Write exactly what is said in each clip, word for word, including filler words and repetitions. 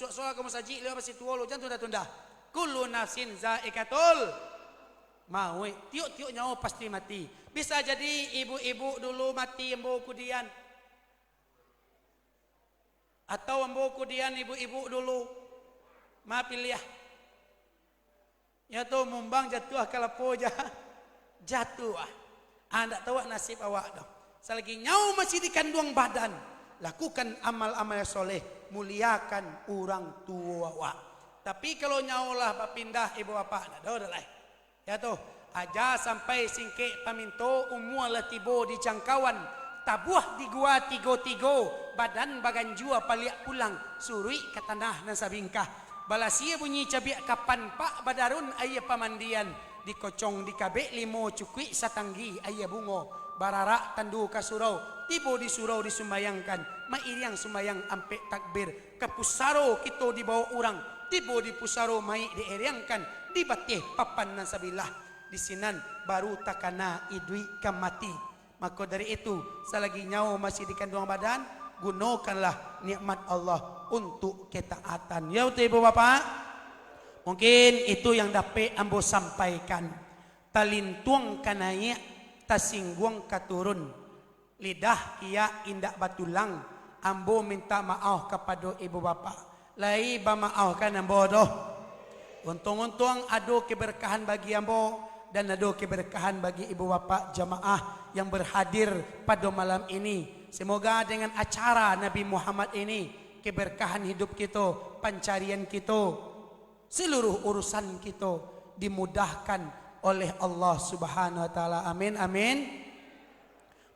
Suak-suak ka musajik, lewat basi tuo lo, jan tunda-tunda. Kullu nafsin zaikatul mauik. Tiok-tiok nyawo pasti mati. Bisa jadi ibu-ibu dulu mati, ambo kudian. Atau ambo kudian ibu-ibu dulu. Ma piliah. Yo tu, mumbang jatuah ka lapo ja-, jatuah. Ah, ndak tahu nasib awak doh. Salagi nyawo masih di kanduang badan, lakukan amal-amal yang soleh, muliakan urang tuo awak. Tapi kalau nyawo lah bapindah, ibu bapak, ndak ado doh lai. Yo tu, aja sampai singkek paminto, umua lah tibo di jangkauan, tabuah di gua tigo-tigo, badan baganjua paliak pulang, suruik ka tanah nan sabingkah. Balasia bunyi cabiak kapan, pak badarun aia pamandian, dikocong dikabek limo cukuik satanggi aia bungo, bararak tandu ka surau, tibo di surau disumbayangkan, mairiang sumbayang ampek takbir, ka pusaro kito dibawo urang, tibo di pusaro mayik dieriangkan, di bateh papan nan sabilah, di sinan baru takana iduik ka mati. Mako dari itu, salagi nyawo masih di kanduang badan, gunokanlah nikmat Allah untuk ketaatan. Yo, betul, ibu bapak? Mungkin itu yang dapek ambo sampaikan. Talintuang ka naiak, tasingguang ka turun. Lidah kiak indak batulang. Ambo minta maaf kapado ibu bapak. Lai bamaafkan ambo doh. Untuang-untuang ado keberkahan bagi ambo, dan ado keberkahan bagi ibu bapak jamaah yang berhadir pado malam ini. Semoga dengan acara Nabi Muhammad ini, keberkahan hidup kito, pancarian kito, seluruh urusan kito dimudahkan oleh Allah Subhanahu wa Taala. Amin, amin.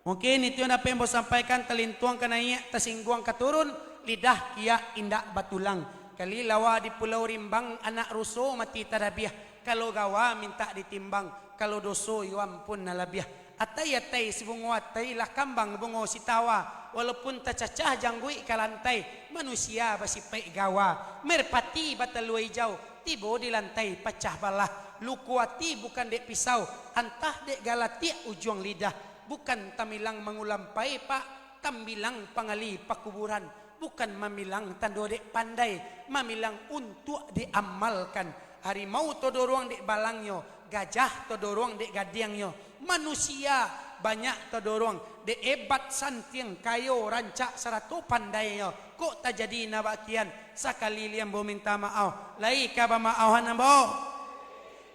Mungkin itu yang dapek ambo sampaikan, talintuang ka naiak, tasingguang ka turun, lidah kiak indak batulang. Kali lawa di Pulau Rimbang, anak ruso mati tadabiah. Kalau gawa mintak ditimbang, kalau doso yo ampun nan labiah. Atai-atai si bungo atai, lah kambang bungo sitawa. Walaupun tacacah jangguik ka lantai, manusia basipaik gawa. Merpati batalua ijau, tibo di lantai pacah balah. Luko ati bukan dek pisau, antah dek galatiak ujuang lidah. Bukan tambilang mangulampai, pak, tambilang pangali pakuburan. Bukan mambilang tando dek pandai, mambilang untuak diamalkan. Harimau todoruang dek balangnyo, gajah todoruang dek gadiangnyo. Manusia banyak todoruang dek ebat, santiang, kayo, rancak, sarato pandainyo. Kok tajadi nan bakian, sakali lai ambo minta maaf, lai ka bamaafan ambo.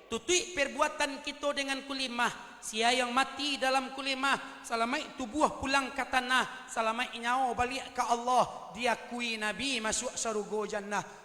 Tutuik perbuatan kito dengan kulimah. Sia yang mati dalam kulimah, salamaik tubuah pulang ka tanah, salamaik nyawo baliak ka Allah, diakui Nabi masuak sarugo jannah.